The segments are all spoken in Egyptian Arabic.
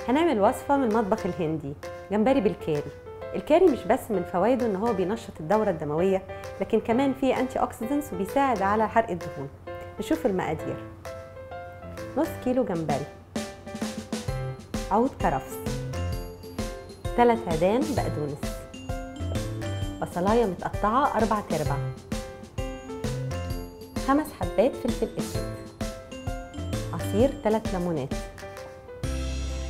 هنعمل وصفة من المطبخ الهندي، جمبري بالكاري. الكاري مش بس من فوائده ان هو بينشط الدورة الدموية، لكن كمان فيه antioxidants وبيساعد على حرق الدهون. نشوف المقادير. نص كيلو جمبري، عود كرفس، 3 عيدان بقدونس، بصلاية متقطعة 4/4، 5 حبات فلفل اسود، عصير 3 ليمونات،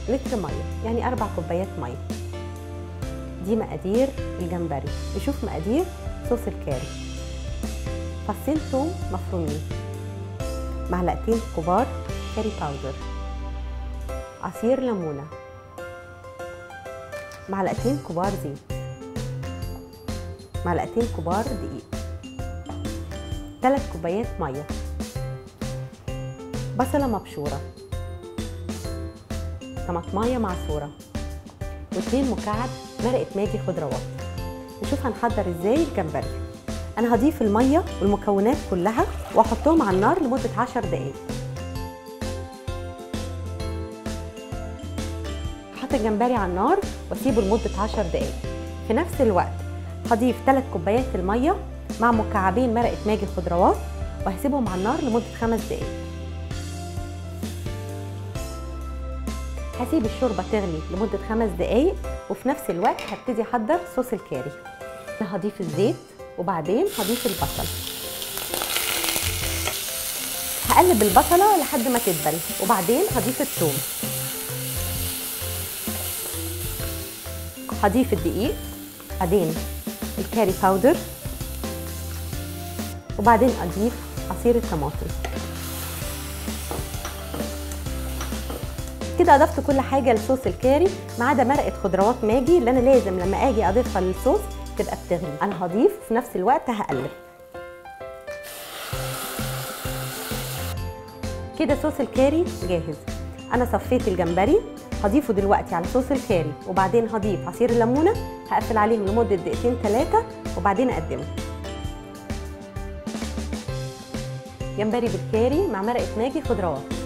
لتر مية يعني 4 كوبايات مية. دي مقادير الجمبري. نشوف مقادير صوص الكاري. فصين ثوم مفرومين، معلقتين كبار curry powder، عصير ليمونه، معلقتين كبار زيت، معلقتين كبار دقيق، 3 كوبايات مية، بصله مبشوره، طماطمايه معصوره، و2 مكعب مرقه ماجي خضروات. نشوف هنحضر ازاي الجمبري. انا هضيف المية والمكونات كلها واحطهم على النار لمدة 10 دقائق. هحط الجمبري على النار واسيبه لمدة 10 دقائق. في نفس الوقت هضيف 3 كوبايات المية مع مكعبين مرقه ماجي خضروات وهسيبهم على النار لمدة 5 دقائق. هسيب الشوربة تغلي لمدة 5 دقائق، وفي نفس الوقت هبتدي احضر صوص الكاري. انا هضيف الزيت وبعدين هضيف البصل. هقلب البصله لحد ما تدبل، وبعدين هضيف الثوم. هضيف الدقيق، بعدين ال curry powder، وبعدين اضيف عصير الطماطم. كده اضفت كل حاجة لصوص الكاري ما عدا مرقه خضروات ماجي اللي انا لازم لما اجي اضيفها للصوص تبقى بتغلي. انا هضيف في نفس الوقت هقلب. كده صوص الكاري جاهز. انا صفيت الجمبري، هضيفه دلوقتي على صوص الكاري، وبعدين هضيف عصير الليمونه، هقفل عليهم لمدة 2 3 دقايق وبعدين اقدمه. جمبري بالكاري مع مرقه ماجي خضروات.